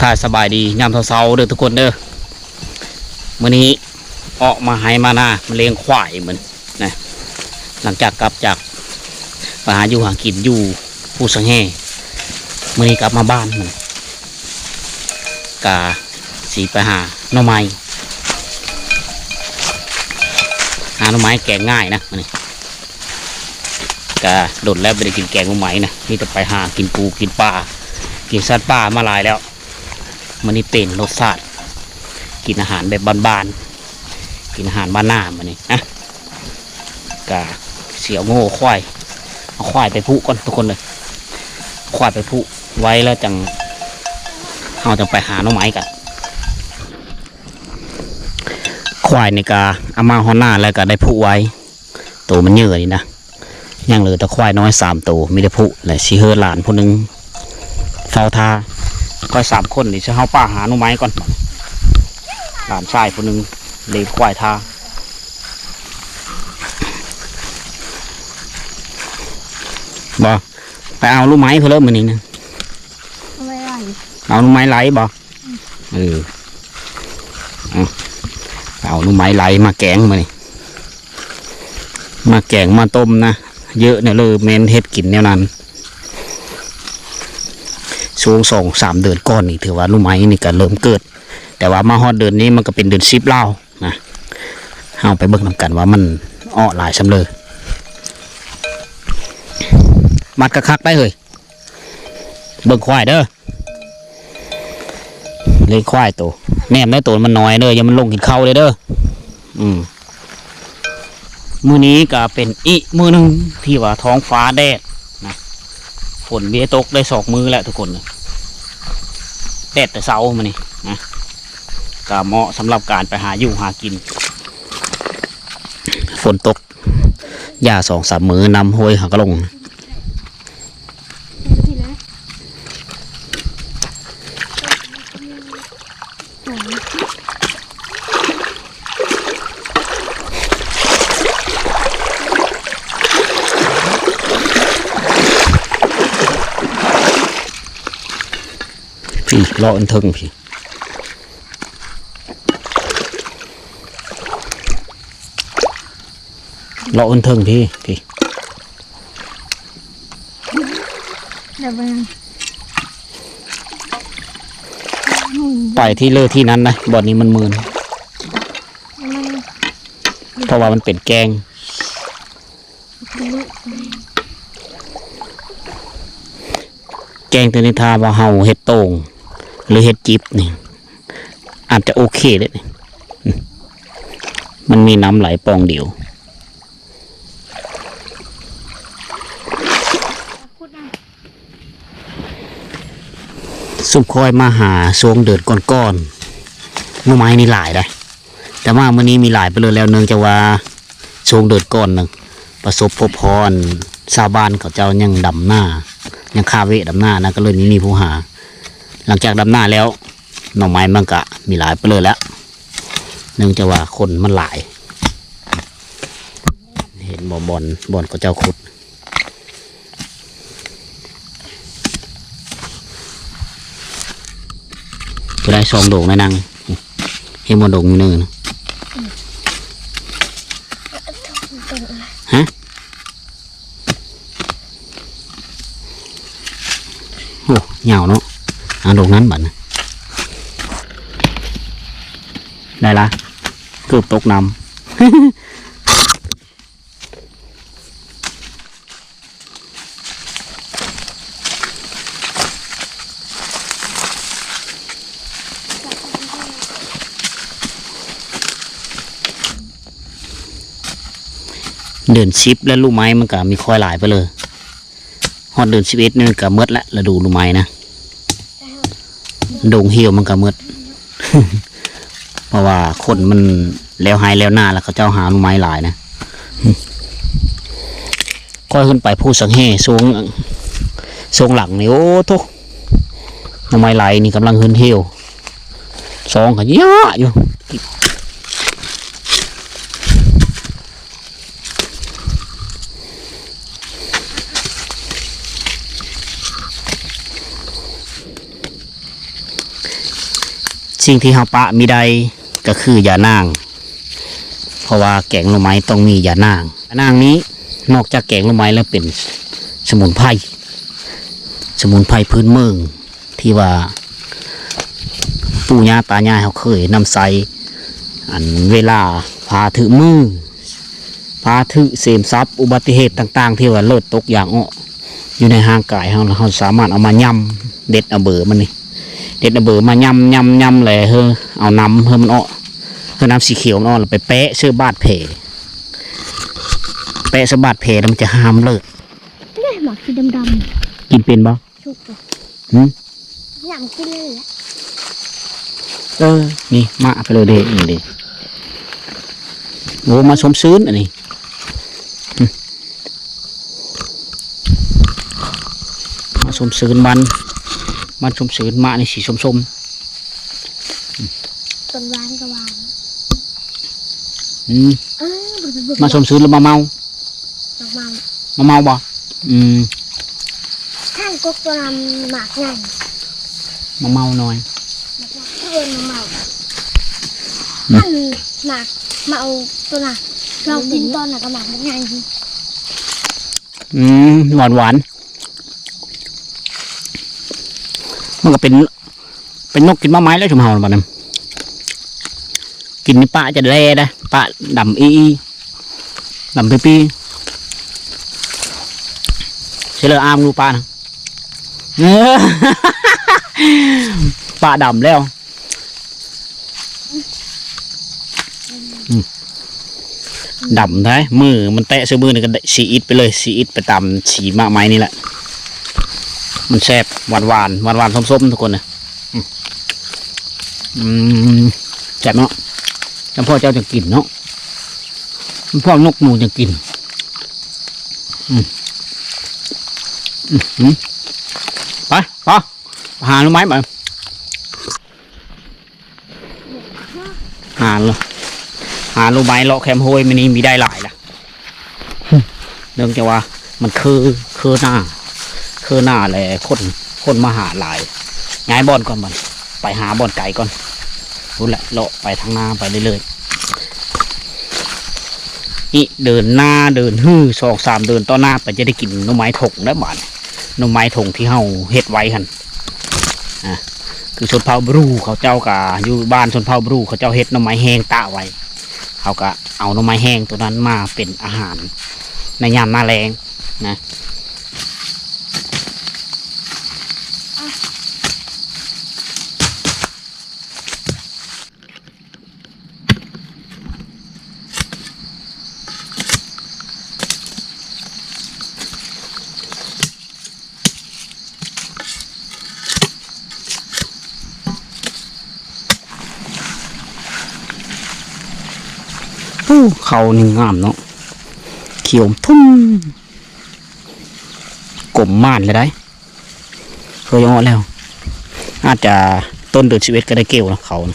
ທ່າສະບາຍດີຍາມເຊົ້າໆເດີທຸກຄົນເດີ. ມື້ນີ້ອອກມາໄຮ່ມານາ ມາລ້ຽງຄວາຍມື້ນີ້ນະ. ຫຼັງຈາກກັບຈາກໄປຫາຢູ່ຫາກິນຢູ່ພູສັງແຫ ມື້ນີ້ກັບມາບ້ານມື້ນີ້ ກະຊິໄປຫາໜໍ່ໄມ້ ຫາໜໍ່ໄມ້ແກງງ່າຍນະມື້ນີ້. ກະດົນແລ້ວບໍ່ໄດ້ກິນແກງໜໍ່ໄມ້ນະ ມີແຕ່ໄປຫາກິນປູກິນປາ ກິນສັດປ່າມາຫຼາຍແລ້ວ. ມື້ນີ້ປ່ຽນລົດຊາດ ກິນອາຫານແບບບ້ານໆ ກິນອາຫານບ້ານນາມື້ນີ້ນະ. ກະຊິເອົາງົວເອົາຄວາຍ ເອົາຄວາຍໄປຜູກກ່ອນທຸກຄົນເດີ. ຄວາຍໄປຜູກໄວ້ແລ້ວຈັ່ງ ເຮົາຈັ່ງໄປຫາໜໍ່ໄມ້ກັນ. ຄວາຍນີ້ກະເອົາມາຮອດນາແລ້ວກະໄດ້ຜູກໄວ້ ໂຕມັນເຍີະນີ້ນະ. ຍັງເຫຼືອແຕ່ຄວາຍນ້ອຍສາມໂຕ ມີແຕ່ຜູກ ແລະຊິເຮີຫຼານຜູ້ໜຶ່ງເຝົ້າທ່າ. ຂ້ອຍສາມຄົນນີ້ຊິເຮົາປາຫາໜໍ່ໄມ້ກ່ອນ. ຫຼານຊາຍຜູ້ໜຶ່ງລ້ຽງຄວາຍທ່າ. ບໍ່ ໄປເອົາໜໍ່ໄມ້ເພິ່ນເລີ້ມື້ນີ້ນະ. ເອົາໜໍ່ໄມ້ໄຫຼບໍ່? ເອີ ເອົາ ເອົາໜໍ່ໄມ້ໄຫຼມາແກງມື້ນີ້ ມາແກງມາຕົ້ມນະ. ເຍີະແນວເລີແມ່ນເຮັດກິນແນວນັ້ນ. ຊ່ວງສອງສາມເດືອນກ່ອນນີ້ ຖືວ່າໜໍ່ໄມ້ນີ້ກະເລີ່ມເກີດ ແຕ່ວ່າມາຮອດເດືອນນີ້ມັນກະເປັນເດືອນສິບແລ້ວນະ. ເຮົາໄປເບິ່ງນຳກັນວ່າມັນອອກຫຼາຍສ່ຳເລີ. ມັດຄັກໆໄດ໋ເຮີ້ຍ. ເບິ່ງຄວາຍເດີ ເລີຍຄວາຍໂຕ ແນມໄດ້ໂຕມັນນ້ອຍເດີ ຢ່າມັນລົງກິນເຂົ້າເດີ. ອືມ ມື້ນີ້ກະເປັນອີກມື້ໜຶ່ງທີ່ວ່າທ້ອງຟ້າແດດນະ ຝົນບໍ່ໄດ້ຕົກໄດ້ສອງມື້ແລ້ວທຸກຄົນ. ແດດແຕ່ເຊົ້າມື້ນີ້ນະ ກະເໝາະສຳລັບການໄປຫາຢູ່ຫາກິນ. ຝົນຕົກ ຢ່າສອງສາມມື້ ນ້ຳຫ້ວຍເຮົາກະລົງ. ພີ້ ເລາະອັນເທິງພີ້. ເລາະອັນເທິງພີ້ ພີ້ ດຽວເບິ່ງ ໄປທີ່ເລີທີ່ນັ້ນນະ ບ່ອນນີ້ມັນມື່ນ ເພາະວ່າມັນເປັນແກ້ງ. ແກ້ງໂຕນີ້ ຖ້າວ່າເຮົາເຮັດໂຕ່ງ ຫຼືເຮັດຈິບນີ້ ອາດຈະໂອເຄເດ້ນີ້ ມັນມີນ້ຳໄຫຼປ່ອງດຽວ. ຊຸມຂ້ອຍມາຫາຊ່ວງເດືອນກ່ອນໆ ໜໍ່ໄມ້ນີ້ຫຼາຍໃດ໋ ແຕ່ວ່າມື້ນີ້ມີຫຼາຍໄປເລີຍແລ້ວ ເນື່ອງຈາກວ່າຊ່ວງເດືອນກ່ອນນະ ປະສົບພົບພໍ້ຊາວບ້ານເຂົາເຈົ້າຍັງດຳນາ ຍັງຄາເວະດຳນານະ ກະເລີຍມີ ມີຜູ້ຫາ. ຫຼັງຈາກດຳນາແລ້ວ ໜໍ່ໄມ້ມັນກະມີຫຼາຍໄປເລີຍແລ້ວ ເນື່ອງຈາກວ່າຄົນມັນຫຼາຍ. ເຫັນບໍ່ ບ່ອນ ບ່ອນເຂົາເຈົ້າຂຸດ ໄດ້ສອງດົງນະນາງ ເຫັນບໍ່ດົງຢູ່ເນີນ ຮະ? ໂອ້ ຍາວເນາະ ເອົາດົງນັ້ນບັດນີ້ ໄດ້ລະ ເກືອບຕົກນ້ຳ. ເດືອນສິບແລ້ວ ລູກໄມ້ມັນກະມີຄ່ອຍຫຼາຍໄປເລີຍ ຮອດເດືອນສິບເອັດນີ້ກະໝົດລະ ລະດູລູກໄມ້ນະ ດົງຫ່ຽວມັນກະໝົດ ເພາະວ່າຄົນມັນແລ້ວໄຮ່ແລ້ວນາ ແລ້ວເຂົາເຈົ້າຫາໜໍ່ໄມ້ຫຼາຍນະ. ຂ້ອຍຂຶ້ນໄປພູສັງແຫ ຊ່ວງ ຊ່ວງຫຼັງນີ້ ໂອ້ໂທ້ ໜໍ່ໄມ້ໄຫຼນີ້ກຳລັງເຫີ່ນຫ່ຽວ ຊອງກະຍະຢູ່. ເ ສິ່ງທີ່ເຮົາປະບໍ່ໄດ້ກໍຄືຢານາງ ເພາະວ່າແກງໜໍ່ໄມ້ຕ້ອງມີຢານາງ. ຢານາງນີ້ນອກຈາກແກງໜໍ່ໄມ້ແລ້ວເປັນສະໝຸນໄພ ສະໝຸນໄພພື້ນເມືອງ ທີ່ວ່າປູ່ຍ່າຕາຍາຍເຮົາເຄີຍນຳໃຊ້ ອັນເວລາພາຖືມື ພາຖືເສມສັບ ອຸບັດຕິເຫດຕ່າງໆ ທີ່ວ່າເລີດຕົກຢາງເອາະຢູ່ໃນຮ່າງກາຍເຮົາ ເຮົາສາມາດເອົາມາຫຍ້ຳ ເດັດເອົາເບີມັນນີ້ ເດັດເອົາເບີມາຫຍ້ຳ ຫຍ້ຳ ຫຍ້ຳ ແລ້ວເຮົາເອົານ້ຳເຮົາມັນເອາະ ເຮົານ້ຳສີຂຽວມັນເອາະ ແລ້ວໄປແປະໃສ່ບາດແຜ ແປະໃສ່ບາດແຜ ແລ້ວມັນຈະຫ້າມເລີດ. ເດ້ ໝາກສີດຳໆ ກິນເປັນບໍ່? ສຸກບໍ່? ຫື? ຫຍ້ຳກິນເລີຍແຫຼະ. ເອີ ນີ້ ມາເອົາໄປເລີຍເດ້ ນີ້ເດ້. ໂອ້ ມາຊົມຊື່ນອັນນີ້ ຫຶ ມາຊົມຊື່ນ ມັນ ມັນຊົມຊື່ນ ມານີ້ສີສົ້ມໆ. ຕົ້ນຫວານກໍຫວານ. ອືມ ເອີ ມາຊົມຊື່ນ ຫຼືມາເມົາ? ມາເມົາ. ມາເມົາບໍ່? ອືມ ທ່ານກົກຕົວນັ້ນໝາກໃຫຍ່ ມາເມົານ້ອຍ ເອີ້ນມາເມົາ. ອືມ ອັນໝາກເມົາຕົວນັ້ນ ເຮົາກິນຕອນນັ້ນກໍໝາກບັກໃຫຍ່. ອືມ ຫວານໆ ມັນກໍເປັນ ເປັນນົກກິນໝາກໄມ້ແລ້ວຊຸມເຮົາບັດນີ້ ກິນນີ້ປາກຈະແລໄດ໋ ປາກດຳອີ່ ດຳປີ່ໆ ຊິເລີອາມງູປາກນະ ປາກດຳແລ້ວ. ອືມ ດຳໄດ໋ ມືມັນແຕະໃສ່ມືນີ້ກໍໄດ້ສີອິດໄປເລີຍ ສີອິດໄປຕາມສີໝາກໄມ້ນີ້ແຫຼະ. ມັນແຊບ ຫວານໆ ຫວານໆ ສົ້ມໆ ທຸກຄົນນະ. ອືມ ອືມ ແຊບເນາະ. ຈຳເພາະເຈົ້າຈັ່ງກິນເນາະ ຈຳເພາະນົກໜູຈັ່ງກິນ. ອືມ ອືມ ໄປ ໄປ ຫາໜໍ່ໄມ້ບາດ ຫາ ຫາໜໍ່ໄມ້ເລາະແຄມຫ້ວຍມື້ນີ້ມີໄດ້ຫຼາຍລະ ເນື່ອງຈາກວ່າມັນຄື ຄືໜ້າ ຄືໜ້າແລະ ຄົນ ຄົນມາຫາຫຼາຍ. ຍ້າຍບ່ອນກ່ອນບັດ ໄປຫາບ່ອນໄກກ່ອນ ພຸ້ນແຫຼະ ເລາະໄປທາງໜ້າໄປເລື້ອຍໆ. ອີກເດີນໜ້າເດີນຮື ສອງສາມເດີນຕໍ່ໜ້າໄປ ຈະໄດ້ກິນໜໍ່ໄມ້ຖົງແລ້ວບາດນີ້ ໜໍ່ໄມ້ຖົງທີ່ເຮົາເຮັດໄວ້ຫັ້ນ. ອ່າ ຄືຊົນເຜົ່າບຣູເຂົາເຈົ້າກະ ຢູ່ບ້ານຊົນເຜົ່າບຣູເຂົາເຈົ້າເຮັດໜໍ່ໄມ້ແຫ້ງຕາກໄວ້ ເຮົາກະເອົາໜໍ່ໄມ້ແຫ້ງໂຕນັ້ນມາເປັນອາຫານໃນຍາມໜ້າແລ້ງນະ. ໂອ້ ເຂົ້ານີ້ງາມເນາະ ຂຽວທຸ່ມ ກົມໝານເລີຍໄດ໋. ເຄີຍເອາະແລ້ວ ອາດຈະຕົ້ນເດືອນສິບເອັດກໍໄດ້ເກ່ວນະ ເຂົານະ.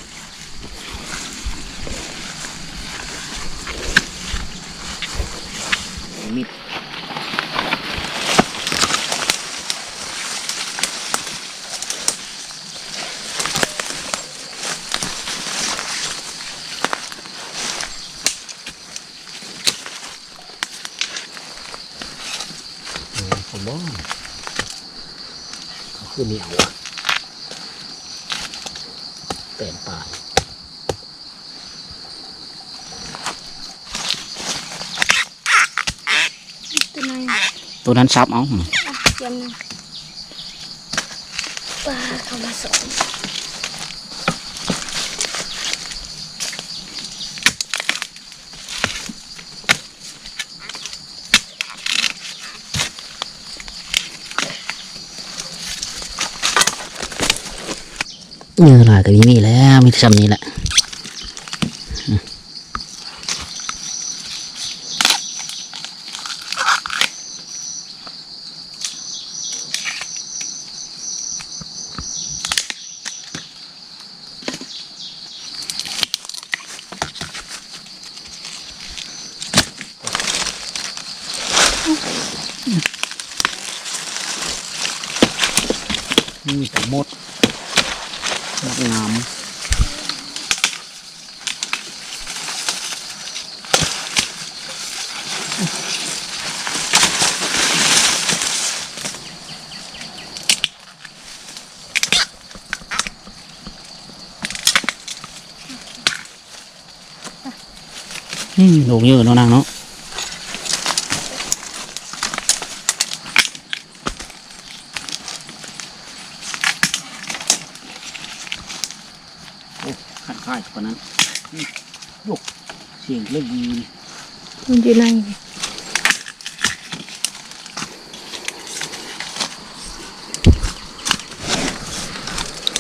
ເຂົາບໍ່ ເຂົາຄືໜຽວວະ ແປນປາຍ ຕົວນັ້ນ ຕົວນັ້ນສັບເອົາ ອ່ະ ຕຽມນະ ປາເຂົ້າມາສອງ. ເນື້ອຫຼາຍກໍມີນີ້ແຫຼະ ມີແຕ່ຊ່ຳນີ້ແຫຼະ. ມີແຕ່ມົດ ມົດງາມ. ອືມ ໂດກເຍີະເນາະນາງເນາະ. ໂອ້ ຄັນຄ້າຍປານນັ້ນ. ອືມ ໂອ້ ສຽງເລີຍ ມັນຢູ່ໃນ.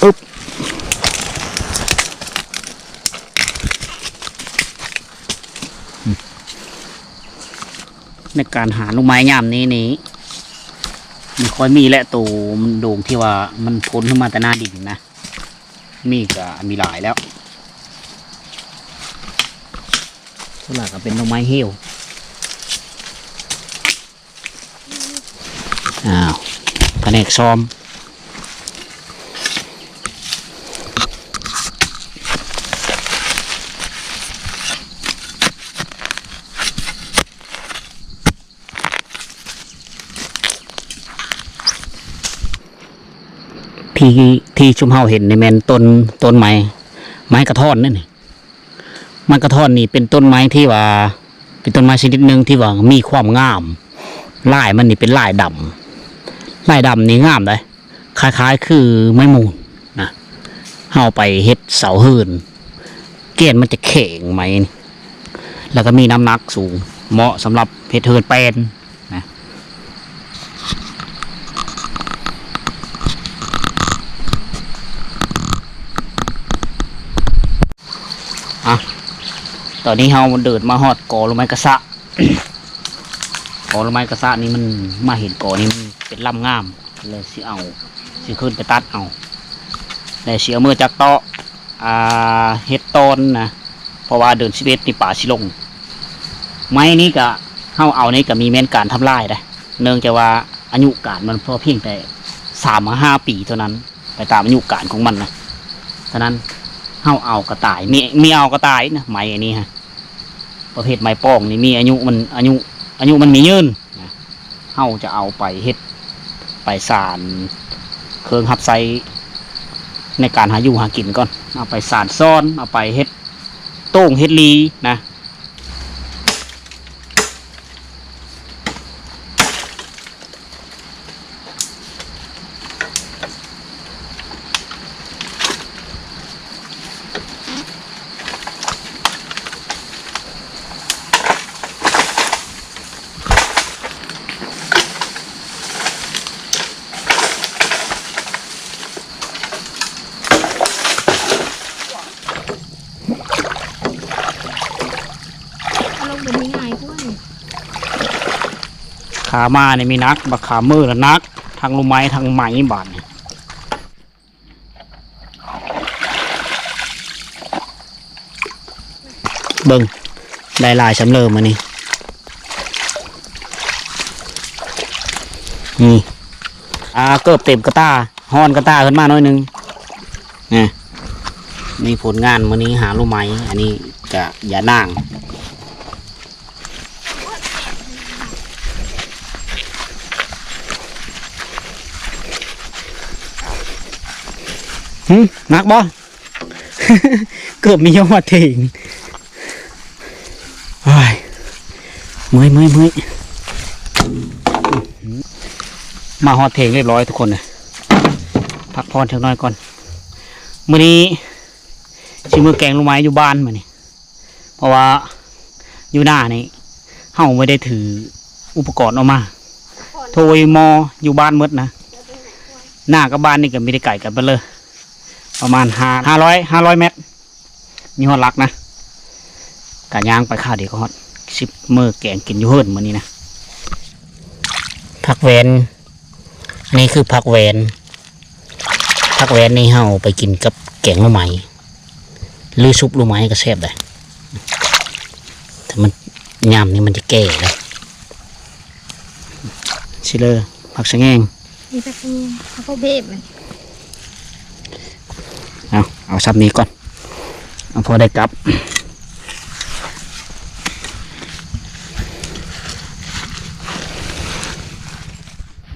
ອຶບ ໃນການຫາໜໍ່ໄມ້ຍາມນີ້ນີ້ ມັນຄ່ອຍມີແຫຼະ ໂຕມັນໂດງທີ່ວ່າມັນພົ້ນຂຶ້ນມາແຕ່ໜ້າດິນນະ ມີກະມີຫຼາຍແລ້ວ ສ່ວນຫຼາຍກະເປັນໜໍ່ໄມ້ຫ່ຽວ. ອ້າວ ພະແນກຊອມ ທີ່ ທີ່ຊຸມເຮົາເຫັນນີ້ແມ່ນຕົ້ນ ຕົ້ນໄມ້ ໄມ້ກະທ້ອນນັ້ນນີ້. ໄມ້ກະທ້ອນນີ້ເປັນຕົ້ນໄມ້ທີ່ວ່າ ເປັນຕົ້ນໄມ້ຊະນິດໜຶ່ງທີ່ວ່າມີຄວາມງາມ, ລາຍມັນນີ້ເປັນລາຍດຳ, ລາຍດຳນີ້ງາມເດ້ ຄ້າຍໆຄືໄມ້ມູນນະ. ເຮົາໄປເຮັດເສົາເຮືອນ ແກ່ນມັນຈະແຂງໄມ້ນີ້ ແລ້ວກໍມີນ້ຳໜັກສູງ ເໝາະສຳລັບເຮັດເຮືອນແປ້ນ ນະ. ອ່ະ ຕອນນີ້ເຮົາເດີນມາຮອດກໍໜໍ່ໄມ້ກະຊະ. ກໍໜໍ່ໄມ້ກະຊະນີ້ມັນ ມາເຫັນກໍນີ້ມັນເປັນລຳງາມ ແລ້ວຊິເອົາ ຊິຂຶ້ນໄປຕັດເອົາ ແລ້ວຊິເອົາເມືອຈັກເຕາະ ອ່າ ເຮັດຕອນນະ ເພາະວ່າເດືອນສິບເອັດນີ້ປາຊິລົງ. ໄມ້ນີ້ກະ ເຮົາເອົານີ້ກະມີແມ່ນການທຳລາຍເດ້ ເນື່ອງຈາກວ່າອາຍຸການມັນພໍພຽງແຕ່ສາມຫາຫ້າປີເທົ່ານັ້ນ ໄປຕາມອາຍຸການຂອງມັນນະ. ສະນັ້ນເຮົາເອົາກະຕາຍ ມີ ມີເອົາກະຕາຍນະ ໄມ້ອັນນີ້ຮະ ປະເພດໄມ້ປ່ອງນີ້ມີອາຍຸມັນ ອາຍຸ ອາຍຸມັນມີຍືນນະ. ເຮົາຈະເອົາໄປເຮັດ ໄປສານເຄື່ອງຮັບໃຊ້ໃນການຫາຢູ່ຫາກິນກ່ອນ ເອົາໄປສານຊ້ອນ ເອົາໄປເຮັດໂຕ່ງເຮັດຫຼີນະ. ເອົາລົງໄປນີ້ງ່າຍກວ່ານີ້. ຂາມານີ້ມີໜັກ ບັກຂາມືລະໜັກ ທັງໜໍ່ໄມ້ທັງໄມ້ບາດນີ້. ເບິ່ງ ໄດ້ຫຼາຍຊຳເລີມື້ນີ້ ນີ້ ອ່າ ເກີບເຕັມກະຕ່າ ຮ້ອນກະຕ່າຂຶ້ນມາໜ້ອຍໜຶ່ງນະ. ນີ້ຜົນງານມື້ນີ້ຫາໜໍ່ໄມ້ ອັນນີ້ກະຢານາງ. ຫື ໜັກບໍ່? ເກືອບມີຍອດເຖິງ. ໂອ້ຍ ເມື່ອຍ ເມື່ອຍ ເມື່ອຍ. ມາຮອດເຖິງຮຽບຮ້ອຍທຸກຄົນເລີຍ ພັກຜ່ອນຈັກໜ້ອຍກ່ອນ. ມື້ນີ້ຊິເມືອແກງໜໍ່ໄມ້ຢູ່ບ້ານມື້ນີ້. ເພາະວ່າຢູ່ໜ້ານີ້ເຮົາບໍ່ໄດ້ຖືອຸປະກອນອອກມາ ໂທຢູ່ໝໍ້ຢູ່ບ້ານໝົດນະ. ໜ້າກັບບ້ານນີ້ກໍມີແຕ່ໄກກັນເບິດເລີຍ ປະມານຫ້າ ຫ້າຮ້ອຍ ຫ້າຮ້ອຍແມັດ ມີຮອດຫຼັກນະ. ກະຍ່າງໄປຄາວດຽວກໍຮອດ ຊິເມືອແກງກິນຢູ່ເຮືອນມື້ນີ້ນະ. ຜັກແວ່ນ ອັນນີ້ຄືຜັກແວ່ນ ຜັກແວ່ນນີ້ເຮົາເອົາໄປກິນກັບແກງໜໍ່ໄມ້ ຫຼືຊຸບໜໍ່ໄມ້ກໍແຊບໄດ໋ ແຕ່ມັນ ຍາມນີ້ມັນຈະແກ່ແລ້ວ. ຊິເລີ ຜັກສະແງງ ມີຜັກສະແງງ ເອົາພໍເບບມັນ. ເອົາ ເອົາຊ່ຳນີ້ກ່ອນ ເອົາພໍໄດ້ກັບ.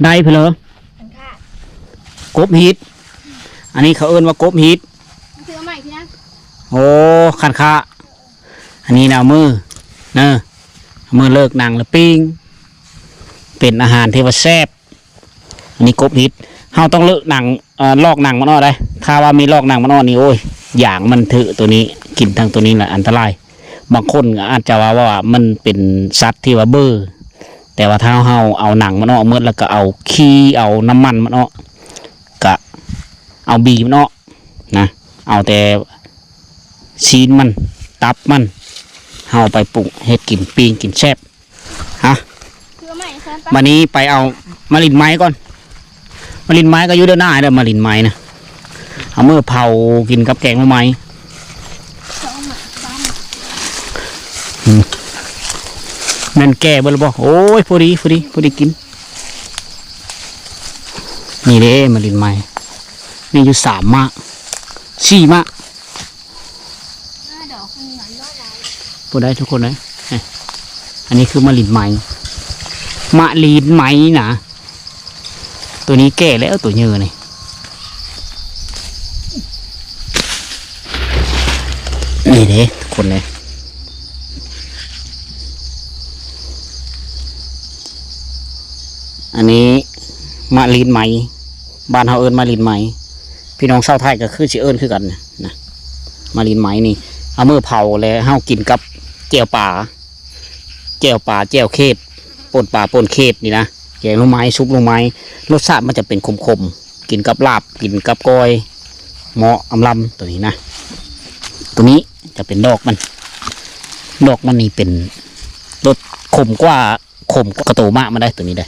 ໄດ້ພຸ້ນເລີ ກົບຮີດ ອັນນີ້ເຂົາເອີ້ນວ່າກົບຮີດ. ຊື້ເອົາໃໝ່ຄືຫຍັງ? ໂອ້ ຄັນຄະ ອັນນີ້ນະ ເອົາມື ເອີ ມື້ເລີກໜັງລະປີ້ງ ເປັນອາຫານທີ່ວ່າແຊບ. ອັນນີ້ກົບຫີດ ເຮົາຕ້ອງເລີກໜັງ ເອີ ລອກໜັງມັນອອກເດ້. ຖ້າວ່າມີລອກໜັງມັນອອກນີ້ ໂອ້ຍ ຢາງມັນຖືໂຕນີ້ ກິນທັງໂຕນີ້ລະອັນຕະລາຍ. ບາງຄົນກໍອາດຈະວ່າ ວ່າມັນເປັນສັດທີ່ວ່າເບີ ແຕ່ວ່າຖ້າເຮົາເອົາໜັງມັນອອກໝົດ ແລ້ວກໍເອົາຂີ້ ເອົານ້ຳມັນມັນອອກ ກະເອົາບີມັນອອກນະ ເອົາແຕ່ຊີ້ນມັນ ຕັບມັນ ເຮົາໄປປຸງເຮັດກິນ ປີ້ງກິນແຊບ. ຮະ ຄືໄມ້ຊັ້ນປະ ບາດນີ້ໄປເອົາມາລິນໄມ້ກ່ອນ. ມາລິນໄມ້ກໍຢູ່ເດີໜ້າເດີ ມາລິນໄມ້ນະ ເອົາມືເຜົາກິນກັບແກງໜໍ່ໄມ້. ສອງໝາກ ສາມໝາກ ອືມ ແມ່ນແກ່ເບິດແລ້ວບໍ່? ໂອ້ຍ ພໍດີ ພໍດີ ພໍດີກິນ. ນີ້ເດ້ມາລິນໄມ້ ມີຢູ່ສາມໝາກ ສີ່ໝາກ. ຜູ້ໃດທຸກຄົນເອີຍ ນີ້ ອັນນີ້ຄືມະລິນໄມ້ ມະລີນໄມ້ນະ. ໂຕນີ້ແກ່ແລ້ວ ໂຕເຍີນີ້ ນີ້ເດ້ທຸກຄົນເອີຍ. ອັນນີ້ມະລີນໄມ້ ບ້ານເຮົາເອີ້ນມະລີນໄມ້ ພີ່ນ້ອງຊາວໄທກໍຄືຊິເອີ້ນຄືກັນນະ. ມາລິນໄມ້ນີ້ ເອົາມືເຜົາແລ້ວເຮົາກິນກັບແຈ່ວປາ ແຈ່ວປາ ແຈ່ວເຂດ ປົ່ນປາ ປົ່ນເຂດນີ້ນະ ແກງໜໍ່ໄມ້ ຊຸບໜໍ່ໄມ້ ລົດຊາດມັນຈະເປັນຂົມໆ ກິນກັບລາບ ກິນກັບກ້ອຍ ເໝາະອຳລຳໂຕນີ້ນະ. ໂຕນີ້ຈະເປັນດອກມັນ ດອກມັນນີ້ເປັນລົດຂົມກວ່າ ຂົມກວ່າໂຕມະມັນໄດ໋ ໂຕນີ້ໄດ໋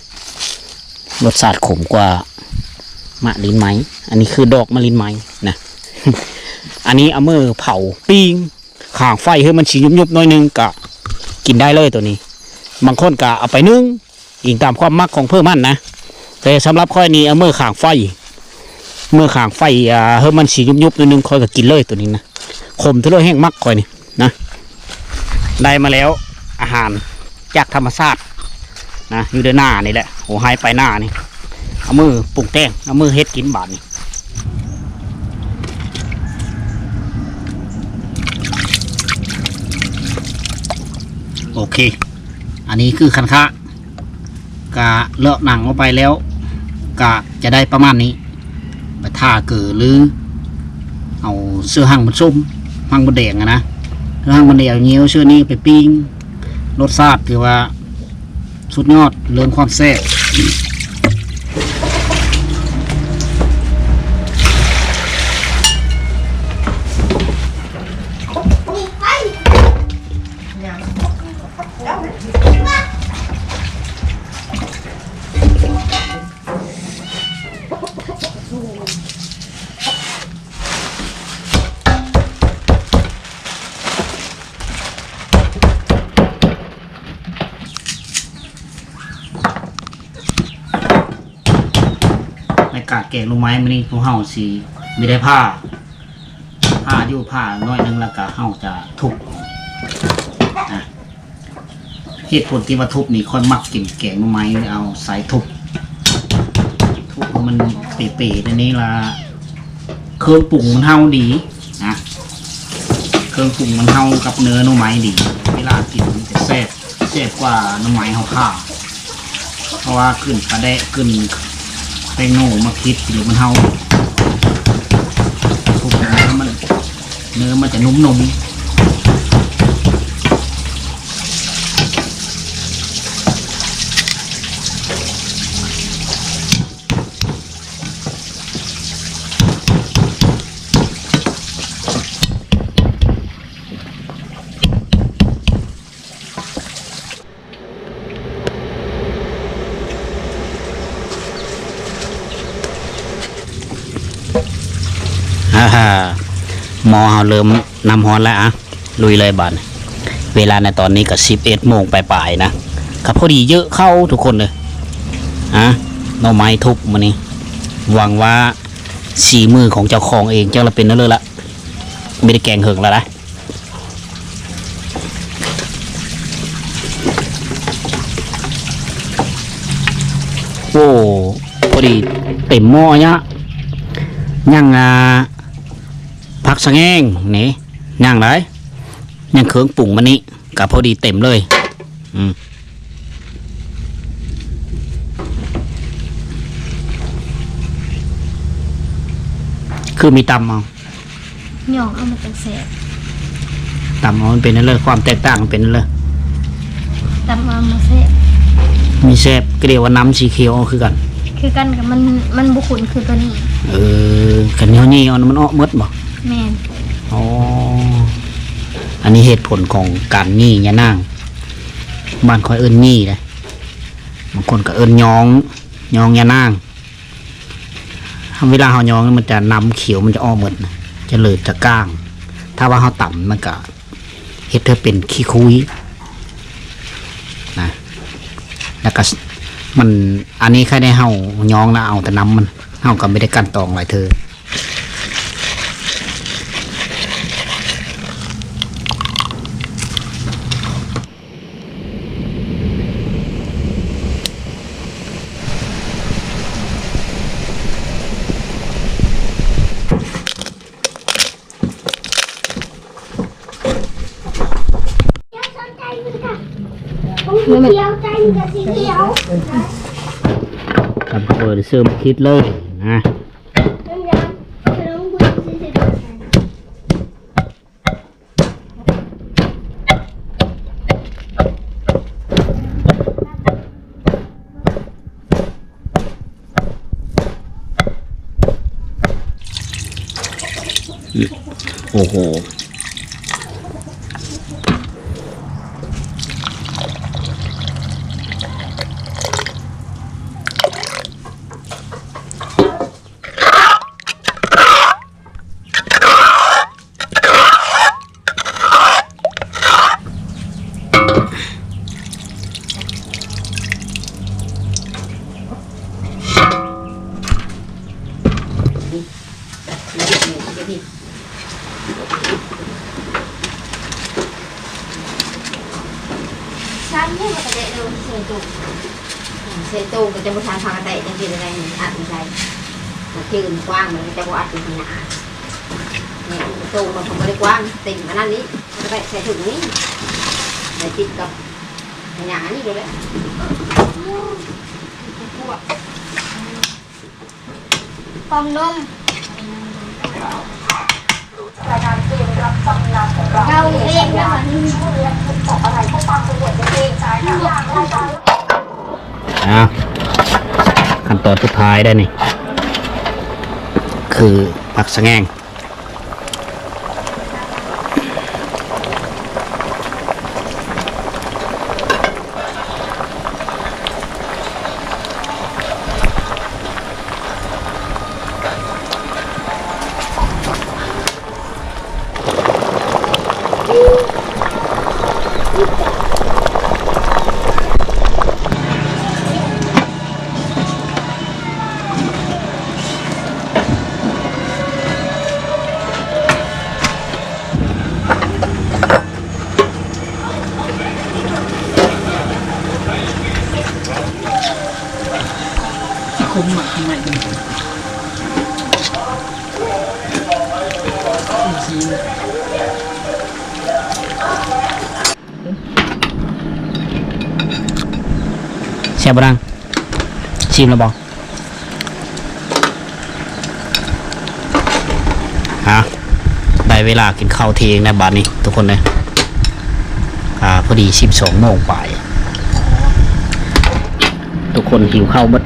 ລົດຊາດຂົມກວ່າມະລິນໄມ້. ອັນນີ້ຄືດອກມະລິນໄມ້ນະ. ອັນນີ້ເອົາມືເຜົາ ປີ້ງ ຂ້າງໄຟໃຫ້ມັນຊິຍຸບໆໜ້ອຍໜຶ່ງ ກະກິນໄດ້ເລີຍໂຕນີ້. ບາງຄົນກະເອົາໄປໜຶ້ງ ອີງຕາມຄວາມມັກຂອງເພິ່ນຫັ້ນນະ ແຕ່ສຳລັບຂ້ອຍນີ້ເອົາມືຂ້າງໄຟ ມືຂ້າງໄຟ ອ່າ ໃຫ້ມັນຊິຍຸບໆໜ້ອຍໜຶ່ງ ຂ້ອຍກະກິນເລີຍໂຕນີ້ນະ. ຂົມເທື່ອເລີຍ ແຮງມັກຂ້ອຍນີ້ນະ. ໄດ້ມາແລ້ວ ອາຫານຈາກທຳມະຊາດນະ ຢູ່ໃນໜ້ານີ້ແຫຼະ ໂຫ ໄຮ່ປາຍໜ້ານີ້ ເອົາມືປຸງແຕ່ງ ເອົາມືເຮັດກິນບາດນີ້. ໂອເຄ ອັນນີ້ຄືຄັນຄະ ກະເລາະໜັງອອກໄປແລ້ວ ກະຈະໄດ້ປະມານນີ້. ໄປຖ້າເກີ ຫຼື ເອົາເຊື້ອຮັງມັນສົ້ມ ຮັງມົດແດງຫັ້ນນະ ເຊື້ອຮັງມົດແດງ ເຫຍວເຊື້ອນີ້ໄປປີ້ງ ລົດຊາດຖືວ່າສຸດຍອດເລື່ອງຄວາມແຊບ. ໃນການແກງໜໍ່ໄມ້ມື້ນີ້ ພວກເຮົາຊິມີໄດ້ຜ່າ ຜ່າຢູ່ ຜ່າໜ້ອຍໜຶ່ງ ແລ້ວກະເຮົາຈະທຸບນະ. ເຫດຜົນທີ່ວ່າທຸບນີ້ ຂ້ອຍມັກກິນແກງໜໍ່ໄມ້ ເອົາໃສ່ທຸບ ທຸບໃຫ້ມັນເປໆ ແນວນີ້ລະ ເຄື່ອງປຸງມັນເຮົາດີນະ ເຄື່ອງປຸງມັນເຮົາກັບເນື້ອໜໍ່ໄມ້ດີ ເວລາກິນມັນຈະແຊບ ແຊບກວ່າໜໍ່ໄມ້ເຮົາຂ້າ ເພາະວ່າກິ່ນປາແດກ ກິ່ນແປ້ງນົວ ໝາກຂິດ ຫຼືມັນເຮົາ ທຸບແລ້ວມັນ ເນື້ອມັນຈະນຸ້ມໆ. ອາ ໝໍ້ເຮົາເລີ່ມນ້ຳຮ້ອນແລ້ວ ອະ ລຸຍເລີຍບາດນີ້. ເວລາໃນຕອນນີ້ກໍສິບເອັດໂມງປາຍໆນະ ກໍພໍດີເຢີເຂົ້າທຸກຄົນເອີຍ. ອະ ໜໍ່ໄມ້ທຸບມື້ນີ້ ຫວັງວ່າສີມືຂອງເຈົ້າຂອງເອງຈັ່ງລະເປັນແນວເລີລະ ບໍ່ໄດ້ແກງເຫິງລະນະ. ໂອ້ ພໍດີເຕັມໝໍ້ຍະ ຍັງ ອ່າ ຜັກສະແງງນີ້ ຍັງໄດ໋ ຍັງເຄື່ອງປຸງມັນນີ້ ກະພໍດີເຕັມເລີຍ. ອືມ ຄືມີຕຳເອົາ ຍ້ອງເອົາມັນຈັ່ງແຊບ. ຕຳເອົາມັນເປັນແນວໃດ? ຄວາມແຕກຕ່າງມັນເປັນແນວໃດ? ຕຳເອົາມັນແຊບ. ມີແຊບ ກໍເລີຍວ່ານ້ຳສີຂຽວອອກຄືກັນ. ຄືກັນ ກໍມັນ ມັນບໍ່ຂຸ່ນຄືໂຕນີ້. ເອີ ຄັນເຮົາຫຍີ່ເອົາ ມັນອອກໝົດບໍ່? ແມ່ນ. ອໍ ອັນນີ້ເຫດຜົນຂອງການຫຍີ່ຍານາງ. ບ້ານຂ້ອຍເອີ້ນຫຍີ່ເດ້. ບາງຄົນກໍເອີ້ນຍ້ອງ ຍ້ອງຍານາງ. ເວລາເຮົາຍ້ອງ ມັນຈະ ນ້ຳຂຽວມັນຈະອອກໝົດນະ ຈະເລີດຈະກ້າງ. ຖ້າວ່າເຮົາຕຳ ມັນກະເຮັດໃຫ້ເປັນຂີ້ຄຸຍນະ. ແລ້ວກະ ມັນ ອັນນີ້ໃຄແດ່ເຮົາຍ້ອງແລ້ວເອົາແຕ່ນ້ຳມັນ ເຮົາກະບໍ່ໄດ້ກັ່ນຕອງຫຼາຍເທື່ອ. ຕຳເຂົ້າເບີເສີມຄິດເລີຍນະ. ໂອ້ໂຫ. ຊາມນີ້ມັນກະໄດ້ເລີຍ ໃສ່ຕູ້ ໃສ່ຕູ້ກະຈະບໍ່ທັນພາກັນໄດ້ ຈັ່ງຊີ້ໄດ້ອັດໃສ່ ມັນຈື່ມັນກວ້າງ ມັນກະຈະບໍ່ອັດຢູ່ຂ້າງໜ້າ. ນີ້ຕູ້ມັນກະບໍ່ໄດ້ກວ້າງ ເຕັມອັນນັ້ນນີ້ ມັນກະໄດ້ໃສ່ຖົງນີ້ ໄດ້ຕິດກັບໜ້ານີ້ໂລດແຫຼະ. ກ່ອງນົມ ເອົາເອງນະ. ອ້າວ ຂັ້ນຕອນສຸດທ້າຍໄດ໋ນີ້ ຄືຜັກສະແງງ. ຄົມໝາກໄມ້ ແຊບບໍ່ນາງ? ຊີມແລ້ວບໍ່? ຮະ ໄດ້ເວລາກິນເຂົ້າທ່ຽງແລ້ວບາດນີ້ທຸກຄົນເອີຍ. ອ່າ ພໍດີສິບສອງໂມງປາຍ ທຸກຄົນຫິວເຂົ້າເບິດ.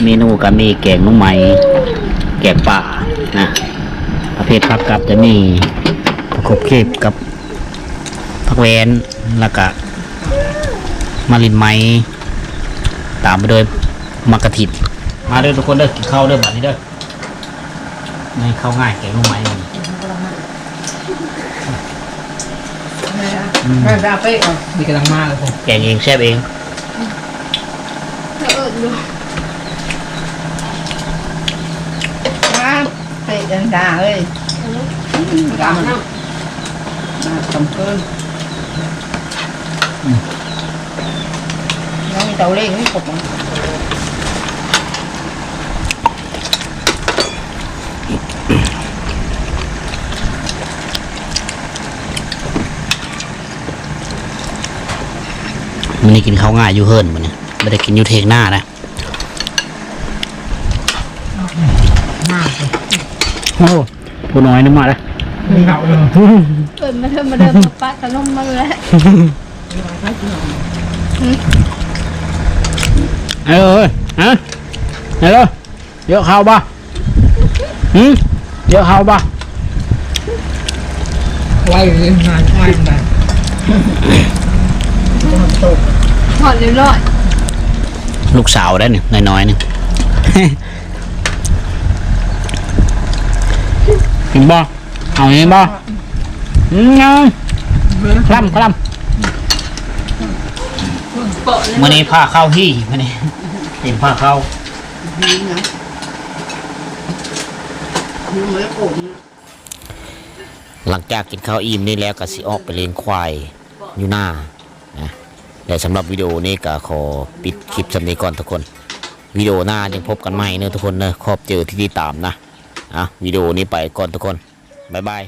ເມນູກະມີແກງໜໍ່ໄມ້ ແກງປ່ານະ ປະເພດຜັກກັບຈະມີຜັກຂົມເຂດກັບຜັກແວ່ນ ແລ້ວກະມາລິນໄມ້ ຕາມໄປດ້ວຍໝາກກະທິນ. ມາເດີທຸກຄົນເດີ ກິນເຂົ້າເດີບາດນີ້ເດີ. ໃນເຂົ້າງ່າຍແກງໜໍ່ໄມ້ ອືມ ແມ່ນເອົາໄປ ອືມ ນີ້ກຳລັງມາເລີຍ ແກງເອງແຊບເອງ ເອີ ເອີ້ນຢູ່ ມາເຕະກັນດາເອີຍ ອືມ ມາກຳເກີນ ອືມ ຍັງມີເຕົາເລັກນີ້ຄົບ. ມື້ນີ້ກິນເຂົ້າງ່າຍຢູ່ເຮືອນ ມື້ນີ້ບໍ່ໄດ້ກິນຢູ່ຖຽງນານະ. ໂອ້ ຜູ້ນ້ອຍນີ້ມາແລ້ວ. ເອີ້ນມາເດີ ມາເດີ ມາປະຂະໜົມມາເລີຍ. ເອີ ຮະ ເອີ ເຍາະເຂົ້າບໍ່? ຫືມ? ເຍາະເຂົ້າບໍ່? ໄວເລີຍ ງານໄວນະ. ຮອດຮຽບຮ້ອຍ. ລູກສາວໄດ໋ນີ້ ນ້ອຍໆນີ້. ກິນບໍ່? ເອົານີ້ບໍ່? ອືມ ງາມ ຄລຳ ຄລຳ. ມື້ນີ້ພາເຂົ້າຮີ້ ມື້ນີ້ເຕັມພາເຂົ້າ. ຫຼັງຈາກກິນເຂົ້າອີ່ມນີ້ແລ້ວ ກໍຊິອອກໄປລ້ຽງຄວາຍຢູ່ນານະ. ແລະ ສຳລັບວິດີໂອນີ້ກໍຂໍປິດຄລິບສ່ຳນີ້ກ່ອນທຸກຄົນ. ວິດີໂອໜ້າຍັງພົບກັນໃໝ່ເດີທຸກຄົນເດີ. ຂອບໃຈທີ່ຕິດຕາມນະ. ອ່ະ ວິດີໂອນີ້ໄປກ່ອນທຸກຄົນ. ບາຍບາຍ.